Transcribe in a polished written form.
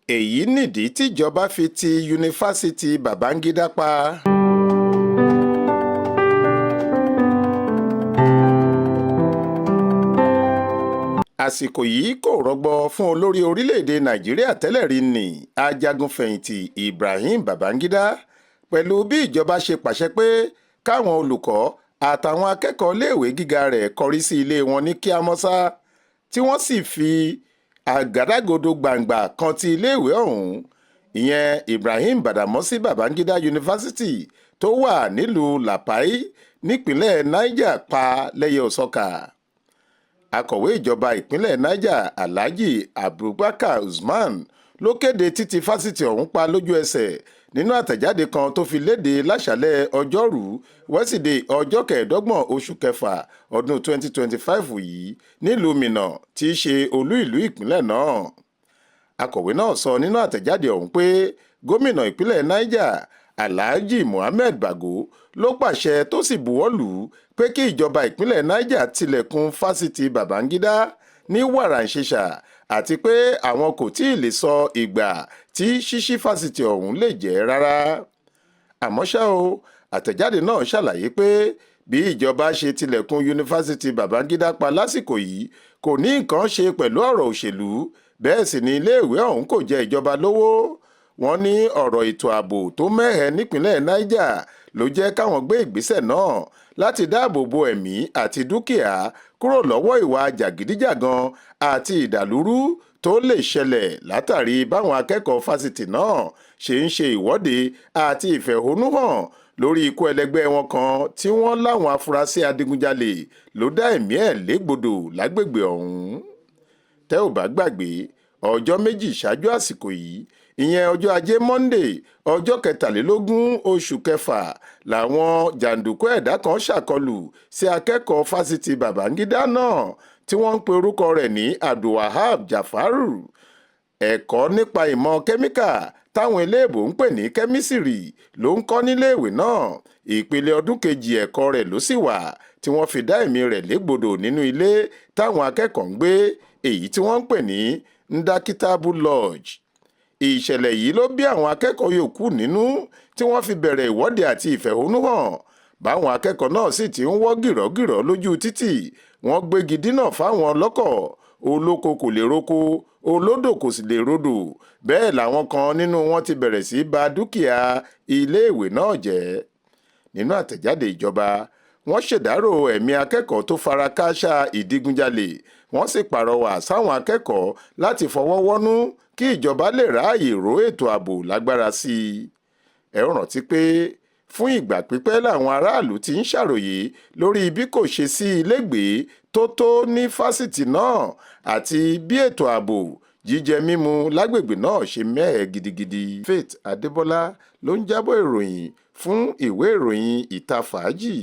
Èyí nìdí tíjọba fi ti Yunifásitì Babangida pa. Àsìkò yìí kò rọgbọ fún olórí orílẹ̀-èdè Nàìjíríà tẹ́lẹ̀ rí ní ajagun-fẹ̀yìntì Ibrahim Babangida pẹ̀lú bí ìjọba ṣe pàṣẹ pé káwọn olùkọ́ àtàwọn akẹ́kọ̀ọ́ iléèwé gíga rẹ̀ kọrí sí ilé wọn ní kíámọ́sá, tí wọ́n sì fi àgádágodo gbangba kan ti iléèwé ọ̀hún, ìyẹn Ibrahim Badamasi Babangida University tó wà nílùú Lapai nípínlẹ̀ Niger pa lẹ́yẹ-ò-sọkà. Akọ̀wé ìjọba ìpínlẹ̀ Niger, Alhaji Abubakar Usman, ló kéde títí fásitì ọ̀hún pa lójú ẹsẹ̀ nínú àtẹ̀jáde kan tó fi léde láṣàálẹ̀ Ọjọ́rùú Wẹ́sídẹ̀ẹ́, ọjọ́ 25 oṣù kẹfà ọdún 2025 yìí nílùú Minna tí í ṣe olú ìlú ìpínlẹ̀ náà. Akọ̀wé náà sọ nínú àtẹ̀jáde ọ̀hún pé gómìnà ìpínlẹ̀ Niger, Alhaji Mohammed Bago, ló pàṣẹ tó sì buwọ́ lù ú pé kí ìjọba ìpínlẹ̀ Niger tilẹ̀kùn Fásitì Babangida ní wàràǹṣeṣà, àti pé àwọn kò tí ì lè sọ ìgbà tí ṣíṣí fásitì ọ̀hún lè jẹ́ rárá. Àmọ́ ṣá o, àtẹ̀jáde náà ṣàlàyé pé bí ìjọba ṣe tilẹ̀kùn Yunifásitì Babangida pa lásìkò yìí kò ní nǹkan ṣe pẹ̀lú ọ̀rọ̀ òṣèlú, bẹ́ẹ̀ sì ni iléèwé ọ̀hún kò jẹ ìjọba lówó. Wọ́n ní ọ̀rọ̀ ètò ààbò tó mẹ́hẹ nípìnlẹ̀ Niger ló jẹ́ káwọn gbé ìgbésẹ̀ náà láti dáàbò bo ẹ̀mí àti dúkìá kúrò lọ́wọ́ ìwà jàgídíjàgan àti ìdàlúrú tó lè ṣẹlẹ̀ látàrí báwọn akẹ́kọ̀ọ́ fásitì náà ṣe ń ṣe ìwọ́de àti ìfẹ̀hónúhàn lórí ikú ẹlẹgbẹ́ wọn kan tí wọ́n láwọn afurasí adigunjalè ló dá ẹ̀mí ẹ̀ légbodò lágbègbè ọ̀hún. Tẹ́ ò bá gbàgbé, ọjọ́ 2 ṣáájú àsìkò yìí, ìyẹn ọjọ́ Ajé Monde, ọjọ́ 23 oṣù kẹfà, làwọn jàǹdùkú ẹ̀dá kan ṣàkọlù sí akẹ́kọ̀ọ́ fásitì Babangida náà tí wọ́n ń pe orúkọ rẹ̀ ní Abdulwahab Jafaru. Ẹ̀kọ́ nípa ìmọ̀ kẹ́míkà táwọn eléèbó ń pè ní kẹ́mísìrì ló ń kọ́ níléèwé náà. Ìpele ọdún kejì ẹ̀kọ́ rẹ̀ ló sì wà tí wọ́n fi dá ẹ̀mí rẹ̀ légbodò nínú ilé táwọn akẹ́kọ̀ọ́ ń gbé, èyí tí wọ́n ń pè ní Ndakitabu Lodge. Ìṣẹ̀lẹ̀ yìí ló bí àwọn akẹ́kọ̀ọ́ yòókù nínú tí wọ́n fi bẹ̀rẹ̀ ìwọ́de àti ìfẹ̀hónúhàn. Báwọn akẹ́kọ̀ọ́ náà sì ti ń wọ́ gìrọ́gìrọ́ lójú títì, wọ́n gbégi dínà fáwọn ọlọ́kọ̀, olóko kò lè roko, olódò kò sì lè rodò. Bẹ́ẹ̀ làwọn kan nínú wọn ti bẹ̀rẹ̀ sí ba dúkìá iléèwé náà jẹ́. Nínú àtẹ̀jáde ìjọba, wọ́n ṣèdárò ẹ̀mí akẹ́kọ̀ọ́ tó fara kááṣá ìdígunjalè, wọ́n sì pàrọwà sáwọn akẹ́kọ̀ọ́ láti fọwọ́ wọ́nú kí ìjọba lè ráàyè ró ètò ààbò lágbára sí i. Ẹ ó rántí pé fún ìgbà pípẹ́ làwọn aráàlú ti ń ṣàròyé lórí bí kò ṣe sí ilégbèé tó tó ní fásitì náà àti bí ètò ààbò, jíjẹ mímu lágbègbè náà ṣe mẹ́hẹ gidigidi. Faith Adébọlá ló ń jábọ̀ ìròyìn fún ìwé ìròyìn Ìta Fàájì.